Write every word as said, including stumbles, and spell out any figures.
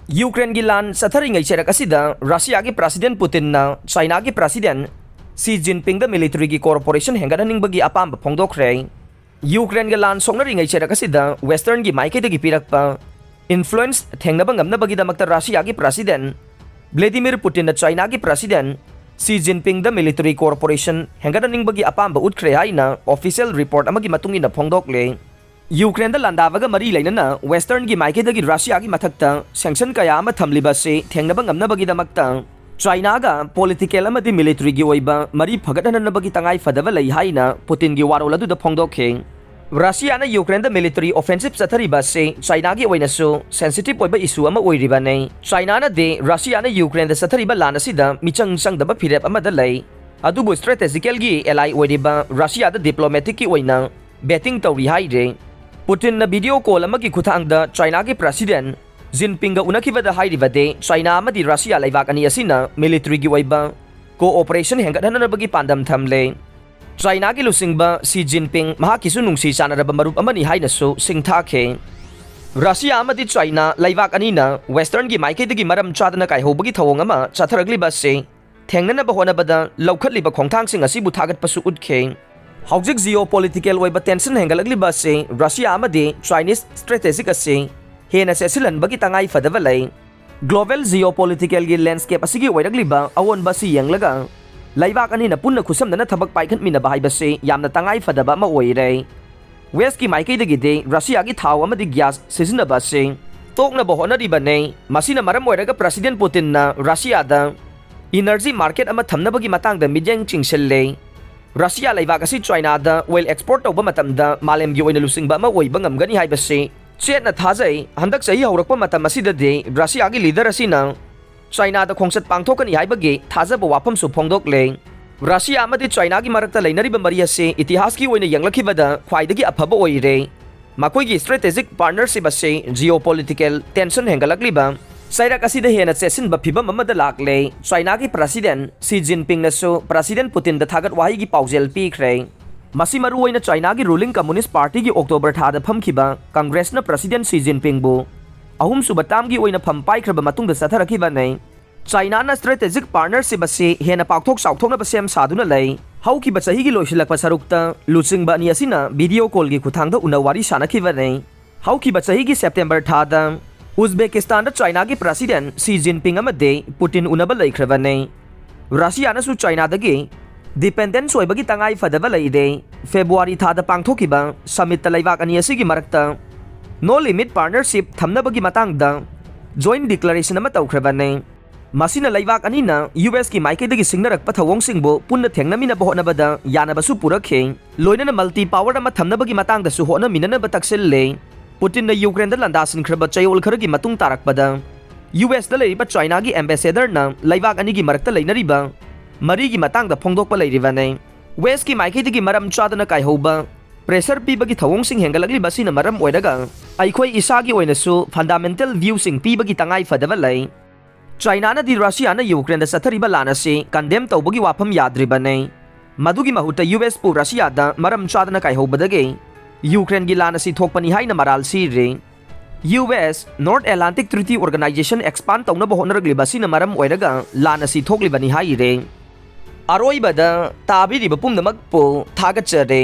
ꯌꯨꯀ꯭ꯔꯦꯟꯒꯤ ꯂꯥꯟ ꯆꯠꯊꯔꯤꯉꯩ ꯆꯩꯔꯛ ꯑꯁꯤꯗ ꯔꯁꯤꯌꯥꯒꯤ ꯄ꯭ꯔꯁꯤꯗꯦꯟ ꯄꯨꯇꯤꯟꯅ ꯆꯥꯏꯅꯥꯒꯤ ꯄ꯭ꯔꯁꯤꯗꯦꯟ ꯁꯤ ꯖꯤꯟꯄꯤꯡꯗ ꯃꯤꯂꯤꯇꯔꯤꯒꯤ ꯀꯣꯑꯣꯄꯔꯦꯁꯟ ꯍꯦꯟꯒꯠꯍꯟꯅꯤꯡꯕꯒꯤ ꯑꯄꯥꯝꯕ ꯐꯣꯡꯗꯣꯛꯈ꯭ꯔꯦ꯫ ꯌꯨꯀ꯭ꯔꯦꯟꯒ ꯂꯥꯟ ꯁꯣꯛꯅꯔꯤꯉꯩ ꯆꯩꯔꯛ ꯑꯁꯤꯗ ꯋꯦꯁꯇꯔꯟꯒꯤ ꯃꯥꯏꯀꯩꯗꯒꯤ ꯄꯤꯔꯛꯄ ꯏꯟꯐ꯭ꯂꯨꯌꯦꯟꯁ ꯊꯦꯡꯅꯕ ꯉꯝꯅꯕꯒꯤꯗꯃꯛꯇ ꯔꯁꯤꯌꯥꯒꯤ ꯄ꯭ꯔꯁꯤꯗꯦꯟ ꯚ꯭ꯂꯦꯗꯤꯃꯤꯔ ꯄꯨꯇꯤꯟꯅ ꯆꯥꯏꯅꯥꯒꯤ ꯄ꯭ꯔꯁꯤꯗꯦꯟ ꯁꯤ ꯖꯤꯟꯄꯤꯡꯗ ꯃꯤꯂꯤꯇꯔꯤ ꯀꯣꯑꯣꯄꯔꯦꯁꯟ ꯍꯦꯟꯒꯠꯍꯟꯅꯤꯡꯕꯒꯤ ꯑꯄꯥꯝꯕ ꯎꯠꯈ꯭ꯔꯦ ꯍꯥꯏꯅ ꯑꯣꯐꯤꯁꯤꯌꯦꯜ ꯔꯤꯄꯣꯔꯠ ꯑꯃꯒꯤ ꯃꯇꯨꯡ ꯏꯟꯅ ꯐꯣꯡꯗꯣꯛꯂꯦ꯫ ꯌꯨꯀ꯭ꯔꯦꯟꯗ ꯂꯥꯟꯗꯥꯕꯒ ꯃꯔꯤ ꯂꯩꯅꯅ ꯋꯦꯁꯇꯔꯟꯒꯤ ꯃꯥꯏꯀꯩꯗꯒꯤ ꯔꯁꯤꯌꯥꯒꯤ ꯃꯊꯛꯇ ꯁꯦꯡꯁꯟ ꯀꯌꯥ ꯑꯃ ꯊꯝꯂꯤꯕ ꯑꯁꯤ ꯊꯦꯡꯅꯕ ꯉꯝꯅꯕꯒꯤꯗꯃꯛꯇ ꯆꯥꯏꯅꯥꯒ ꯄꯣꯂꯤꯇꯤꯀꯦꯜ ꯑꯃꯗꯤ ꯃꯤꯂꯤꯇꯔꯤꯒꯤ ꯑꯣꯏꯕ ꯃꯔꯤ ꯐꯒꯠꯍꯟꯅꯕꯒꯤ ꯇꯉꯥꯏ ꯐꯗꯕ ꯂꯩ ꯍꯥꯏꯅ ꯄꯨꯇꯤꯟꯒꯤ ꯋꯥꯔꯣꯜ ꯑꯗꯨꯗ ꯐꯣꯡꯗꯣꯛꯈꯤ꯫ ꯔꯁꯤꯌꯥꯅ ꯌꯨꯀ꯭ꯔꯦꯟꯗ ꯃꯤꯂꯤꯇꯔꯤ ꯑꯣꯐꯦꯟꯁꯤꯞ ꯆꯠꯊꯔꯤꯕ ꯑꯁꯤ ꯆꯥꯏꯅꯥꯒꯤ ꯑꯣꯏꯅꯁꯨ ꯁꯦꯟꯁꯤꯇꯤꯞ ꯑꯣꯏꯕ ꯏꯁꯨ ꯑꯃ ꯑꯣꯏꯔꯤꯕꯅꯤ꯫ ꯆꯥꯏꯅꯥꯅꯗꯤ ꯔꯁꯤꯌꯥꯅ ꯌꯨꯀ꯭ꯔꯦꯟꯗ ꯆꯠꯊꯔꯤꯕ ꯂꯥꯟ ꯑꯁꯤꯗ ꯃꯤꯆꯪ ꯆꯪꯗꯕ ꯐꯤꯔꯦꯞ ꯑꯃꯗ ꯂꯩ, ꯑꯗꯨꯕꯨ ꯁ꯭ꯇ꯭ꯔꯦꯇꯦꯖꯤꯀꯦꯜꯒꯤ ꯑꯦꯂꯥꯏ ꯑꯣꯏꯔꯤꯕ ꯔꯁꯤꯌꯥꯗ ꯗꯤꯄ꯭ꯂꯣꯃꯦꯇꯤꯛꯀꯤ ꯑꯣꯏꯅ ꯕꯦꯇꯤꯡ ꯇꯧꯔꯤ ꯍꯥꯏꯔꯦ꯫ ꯄꯨꯇꯤꯟꯅ ꯚꯤꯗꯤꯑꯣ ꯀꯣꯜ ꯑꯃꯒꯤ ꯈꯨꯠꯊꯥꯡꯗ ꯆꯥꯏꯅꯥꯒꯤ ꯄ꯭ꯔꯁꯤꯗꯦꯟ ꯖꯤꯟꯄꯤꯡꯒ ꯎꯅꯈꯤꯕꯗ ꯍꯥꯏꯔꯤꯕꯗꯤ ꯆꯥꯏꯅꯥ ꯑꯃꯗꯤ ꯔꯁꯤꯌꯥ ꯂꯩꯕꯥꯛ ꯑꯅꯤ ꯑꯁꯤꯅ ꯃꯤꯂꯤꯇꯔꯤꯒꯤ ꯑꯣꯏꯕ ꯀꯣꯑꯣꯄꯔꯦꯁꯟ ꯍꯦꯟꯒꯠꯍꯟꯅꯕꯒꯤ ꯄꯥꯟꯗꯝ ꯊꯝꯂꯦ꯫ ꯆꯥꯏꯅꯥꯒꯤ ꯂꯨꯆꯤꯡꯕ ꯁꯤ ꯖꯤꯟꯄꯤꯡ ꯃꯍꯥꯛꯀꯤꯁꯨ ꯅꯨꯡꯁꯤ ꯆꯥꯟꯅꯔꯕ ꯃꯔꯨꯞ ꯑꯃꯅꯤ ꯍꯥꯏꯅꯁꯨ ꯁꯤꯡꯊꯥꯈꯤ꯫ ꯔꯁꯤꯌꯥ ꯑꯃꯗꯤ ꯆꯥꯏꯅꯥ ꯂꯩꯕꯥꯛ ꯑꯅꯤꯅ ꯋꯦꯁꯇꯔꯟꯒꯤ ꯃꯥꯏꯀꯩꯗꯒꯤ ꯃꯔꯝ ꯆꯥꯗꯅ ꯀꯥꯏꯍꯧꯕꯒꯤ ꯊꯧꯑꯣꯡ ꯑꯃ ꯆꯠꯊꯔꯛꯂꯤꯕ ꯑꯁꯤ ꯊꯦꯡꯅꯅꯕ ꯍꯣꯠꯅꯕꯗ ꯂꯧꯈꯠꯂꯤꯕ ꯈꯣꯡꯊꯥꯡꯁꯤꯡ ꯑꯁꯤꯕꯨ ꯊꯥꯒꯠꯄꯁꯨ ꯎꯠꯈꯤ꯫ ꯍꯧꯖꯤꯛ ꯖꯤꯑꯣ ꯄꯣꯂꯤꯇꯤꯀꯦꯜ ꯑꯣꯏꯕ ꯇꯦꯟꯁꯟ ꯍꯦꯟꯒꯠꯂꯛꯂꯤꯕ ꯑꯁꯤ ꯔꯁꯤꯌꯥ ꯑꯃꯗꯤ ꯆꯥꯏꯅꯤꯁ ꯁ꯭ꯇ꯭ꯔꯦꯇꯦꯖꯤꯛ ꯑꯁꯤ ꯍꯦꯟꯅ ꯆꯦꯠꯁꯤꯜꯍꯟꯕꯒꯤ ꯇꯉꯥꯏ ꯐꯗꯕ ꯂꯩ꯫ ꯒ꯭ꯂꯣꯕꯦꯜ ꯖꯤꯑꯣ ꯄꯣꯂꯤꯇꯤꯀꯦꯜꯒꯤ ꯂꯦꯟꯁꯀꯦꯞ ꯑꯁꯤꯒꯤ ꯑꯣꯏꯔꯛꯂꯤꯕ ꯑꯑꯣꯟꯕ ꯑꯁꯤ ꯌꯦꯡꯂꯒ ꯂꯩꯕꯥꯛ ꯑꯅꯤꯅ ꯄꯨꯟꯅ ꯈꯨꯠꯁꯝꯅꯅ ꯊꯕꯛ ꯄꯥꯏꯈꯠꯃꯤꯟꯅꯕ ꯍꯥꯏꯕꯁꯤ ꯌꯥꯝꯅ ꯇꯉꯥꯏ ꯐꯗꯕ ꯑꯃ ꯑꯣꯏꯔꯦ꯫ ꯋꯦꯁꯀꯤ ꯃꯥꯏꯀꯩꯗꯒꯤꯗꯤ ꯔꯁꯤꯌꯥꯒꯤ ꯊꯥꯎ ꯑꯃꯗꯤ ꯒ꯭ꯌꯥꯁ ꯁꯤꯖꯤꯟꯅꯕ ꯑꯁꯤ ꯇꯣꯛꯅꯕ ꯍꯣꯠꯅꯔꯤꯕꯅꯤ꯫ ꯃꯁꯤꯅ ꯃꯔꯝ ꯑꯣꯏꯔꯒ ꯄ꯭ꯔꯁꯤꯗꯦꯟ ꯄꯨꯇꯤꯟꯅ ꯔꯁꯤꯌꯥꯗ ꯏꯅꯔꯖꯤ ꯃꯥꯔꯀꯦꯠ ꯑꯃ ꯊꯝꯅꯕꯒꯤ ꯃꯇꯥꯡꯗ ꯃꯤꯠꯌꯦꯡ ꯆꯤꯡꯁꯤꯜꯂꯤ꯫ ꯔꯁꯤꯌꯥ ꯂꯩꯕꯥꯛ ꯑꯁꯤ ꯆꯥꯏꯅꯥꯗ ꯑꯣꯏꯜ ꯑꯦꯛꯁꯄꯣꯔꯠ ꯇꯧꯕ ꯃꯇꯝꯗ ꯃꯥꯂꯦꯝꯒꯤ ꯑꯣꯏꯅ ꯂꯨꯆꯤꯡꯕ ꯑꯃ ꯑꯣꯏꯕ ꯉꯝꯒꯅꯤ ꯍꯥꯏꯕꯁꯤ ꯆꯦꯠꯅ ꯊꯥꯖꯩ꯫ ꯍꯟꯗꯛ ꯆꯍꯤ ꯍꯧꯔꯛꯄ ꯃꯇꯝ ꯑꯁꯤꯗꯗꯤ ꯔꯁꯤꯌꯥꯒꯤ ꯂꯤꯗꯔ ꯑꯁꯤꯅ ꯆꯥꯏꯅꯥꯗ ꯈꯣꯡꯆꯠ ꯄꯥꯡꯊꯣꯛꯀꯅꯤ ꯍꯥꯏꯕꯒꯤ ꯊꯥꯖꯕ ꯋꯥꯐꯝꯁꯨ ꯐꯣꯡꯗꯣꯛꯂꯦ꯫ ꯔꯁꯤꯌꯥ ꯑꯃꯗꯤ ꯆꯥꯏꯅꯥꯒꯤ ꯃꯔꯛꯇ ꯂꯩꯅꯔꯤꯕ ꯃꯔꯤ ꯑꯁꯤ ꯏꯇꯤꯍꯥꯁꯀꯤ ꯑꯣꯏꯅ ꯌꯦꯡꯂꯛꯈꯤꯕꯗ ꯈ꯭ꯋꯥꯏꯗꯒꯤ ꯑꯐꯕ ꯑꯣꯏꯔꯦ꯫ ꯃꯈꯣꯏꯒꯤ ꯁ꯭ꯇ꯭ꯔꯦꯇꯦꯖꯤꯛ ꯄꯥꯔꯠꯅꯔꯁꯤꯞ ꯑꯁꯤ ꯖꯤꯑꯣ ꯄꯣꯂꯤꯇꯤꯀꯦꯜ ꯇꯦꯟꯁꯟ ꯍꯦꯟꯒꯠꯂꯛꯂꯤꯕ ꯆꯩꯔꯛ ꯑꯁꯤꯗ ꯍꯦꯟꯅ ꯆꯦꯠꯁꯤꯟꯕ ꯐꯤꯚꯝ ꯑꯃꯗ ꯂꯥꯛꯂꯦ꯫ ꯆꯥꯏꯅꯥꯒꯤ ꯄ꯭ꯔꯁꯤꯗꯦꯟ ꯁꯤ ꯖꯤꯟꯄꯤꯡꯅꯁꯨ ꯄ꯭ꯔꯁꯤꯗꯦꯟ ꯄꯨꯇꯤꯟꯗ ꯊꯥꯒꯠ ꯋꯥꯍꯩꯒꯤ ꯄꯥꯎꯖꯦꯜ ꯄꯤꯈ꯭ꯔꯦ꯫ ꯃꯁꯤ ꯃꯔꯨꯑꯣꯏꯅ ꯆꯥꯏꯅꯥꯒꯤ ꯔꯨꯂꯤꯡ ꯀꯝꯃꯨꯅꯤꯁ ꯄꯥꯔꯇꯤꯒꯤ ꯑꯣꯛꯇꯣꯕꯔ ꯊꯥꯗ ꯐꯝꯈꯤꯕ ꯀꯪꯒ꯭ꯔꯦꯁꯅ ꯄ꯭ꯔꯁꯤꯗꯦꯟ ꯁꯤ ꯖꯤꯟꯄꯤꯡꯕꯨ ꯑꯍꯨꯝꯁꯨꯕ ꯇꯥꯝꯒꯤ ꯑꯣꯏꯅ ꯐꯝ ꯄꯥꯏꯈ꯭ꯔꯕ ꯃꯇꯨꯡꯗ ꯆꯠꯊꯔꯛꯈꯤꯕꯅꯤ꯫ ꯆꯥꯏꯅꯥꯅ strategic partnership ꯑꯁꯤ ꯍꯦꯟꯅ ꯄꯥꯛꯊꯣꯛ ꯆꯥꯎꯊꯣꯛꯅꯕ ꯁꯦꯝ ꯁꯥꯗꯨꯅ ꯂꯩ꯫ ꯍꯧꯈꯤꯕ ꯆꯍꯤꯒꯤ ꯂꯣꯏꯁꯤꯜꯂꯛꯄ ꯁꯔꯨꯛꯇ ꯂꯨꯆꯤꯡꯕ ꯑꯅꯤ ꯑꯁꯤꯅ video callꯒꯤ ꯈꯨꯠꯊꯥꯡꯗ ꯎꯅ ꯋꯥꯔꯤ ꯁꯥꯟꯅꯈꯤꯕꯅꯤ꯫ ꯍꯧꯈꯤꯕ ꯆꯍꯤꯒꯤ September ꯊꯥꯗ ꯎꯖꯕꯦꯀꯤꯁꯇꯥꯟꯗ ꯆꯥꯏꯅꯥꯒꯤ President Xi Jinping ꯑꯃꯗꯤ ꯄꯨꯇꯤꯟ ꯎꯅꯕ ꯂꯩꯈ꯭ꯔꯕꯅꯤ꯫ ꯔꯁꯤꯌꯥꯅꯁꯨ ꯆꯥꯏꯅꯥꯗꯒꯤ dependence ꯑꯣꯏꯕꯒꯤ ꯇꯉꯥꯏ ꯐꯗꯕ ꯂꯩꯔꯦ꯫ February ꯊꯥꯗ ꯄꯥꯡꯊꯣꯛꯈꯤꯕ summitꯇ ꯂꯩꯕꯥꯛ ꯑꯅꯤ ꯑꯁꯤꯒꯤ ꯃꯔꯛꯇ no limit partnership ꯊꯝꯅꯕꯒꯤ ꯃꯇꯥꯡꯗ joint declaration ꯑꯃ ꯇꯧꯈ꯭ꯔꯕꯅꯤ꯫ ꯃꯁꯤꯅ ꯂꯩꯕꯥꯛ ꯑꯅꯤꯅ USꯀꯤ ꯃꯥꯏꯀꯩꯗꯒꯤ ꯁꯤꯡꯅꯔꯛꯄ ꯊꯧꯑꯣꯡꯁꯤꯡꯕꯨ ꯄꯨꯟꯅ ꯊꯦꯡꯅꯃꯤꯟꯅꯕ ꯍꯣꯠꯅꯕꯗ ꯌꯥꯅꯕꯁꯨ ꯄꯨꯔꯛꯈꯤ꯫ ꯂꯣꯏꯅꯅ multi power ꯑꯃ ꯊꯝꯅꯕꯒꯤ ꯃꯇꯥꯡꯗꯁꯨ ꯍꯣꯠꯅꯃꯤꯟꯅꯅꯕ ꯇꯛꯁꯤꯜꯂꯦ꯫ ꯄꯨꯇꯤꯟꯅ ꯌꯨꯀ꯭ꯔꯦꯟꯗ ꯂꯥꯟꯗꯥꯁꯤꯟꯈ꯭ꯔꯕ ꯆꯌꯣꯜ ꯈꯔꯒꯤ ꯃꯇꯨꯡ ꯇꯥꯔꯛꯄꯗ USꯇ ꯂꯩꯔꯤꯕ ꯆꯥꯏꯅꯥꯒꯤ ambassadorꯅ ꯂꯩꯕꯥꯛ ꯑꯅꯤꯒꯤ ꯃꯔꯛꯇ ꯂꯩꯅꯔꯤꯕ ꯃꯔꯤꯒꯤ ꯃꯇꯥꯡꯗ ꯐꯣꯡꯗꯣꯛꯄ ꯂꯩꯔꯤꯕꯅꯤ꯫ Westꯀꯤ ꯃꯥꯏꯀꯩꯗꯒꯤ ꯃꯔꯝ ꯆꯥꯗꯅ ꯀꯥꯏꯍꯧꯕ pressure ꯄꯤꯕꯒꯤ ꯊꯧꯑꯣꯡꯁꯤꯡ ꯍꯦꯟꯒꯠꯂꯛꯂꯤꯕ ꯑꯁꯤꯅ ꯃꯔꯝ ꯑꯣꯏꯔꯒ ꯑꯩꯈꯣꯏ ꯏꯁꯥꯒꯤ ꯑꯣꯏꯅꯁꯨ fundamental viewꯁꯤꯡ ꯄꯤꯕꯒꯤ ꯇꯉꯥꯏ ꯐꯗꯕ ꯂꯩ꯫ ꯆꯥꯏꯅꯥꯅꯗꯤ ꯔꯁꯤꯌꯥꯅ ꯌꯨꯀ꯭ꯔꯦꯟꯗ ꯆꯠꯊꯔꯤꯕ ꯂꯥꯟ ꯑꯁꯤ condemn ꯇꯧꯕꯒꯤ ꯋꯥꯐꯝ ꯌꯥꯗ꯭ꯔꯤꯕꯅꯤ꯫ ꯃꯗꯨꯒꯤ ꯃꯍꯨꯠꯇ USꯄꯨ ꯔꯁꯤꯌꯥꯗ ꯃꯔꯝ ꯆꯥꯗꯅ ꯀꯥꯏꯍꯧꯕꯗꯒꯤ ꯌꯨꯀ꯭ꯔꯦꯟꯒꯤ ꯂꯥꯟ ꯑꯁꯤ ꯊꯣꯛꯄꯅꯤ ꯍꯥꯏꯅ ꯃꯔꯥꯜ ꯁꯤꯔꯤ꯫ US North Atlantic Treaty Organization expand ꯇꯧꯅꯕ ꯍꯣꯠꯅꯔꯛꯂꯤꯕ ꯑꯁꯤꯅ ꯃꯔꯝ ꯑꯣꯏꯔꯒ ꯂꯥꯟ ꯑꯁꯤ ꯊꯣꯛꯂꯤꯕꯅꯤ ꯍꯥꯏꯔꯤ꯫ ꯑꯔꯣꯏꯕꯗ ꯇꯥꯕꯤꯔꯤꯕ ꯄꯨꯝꯅꯃꯛꯄꯨ ꯊꯥꯒꯠꯆꯔꯤ꯫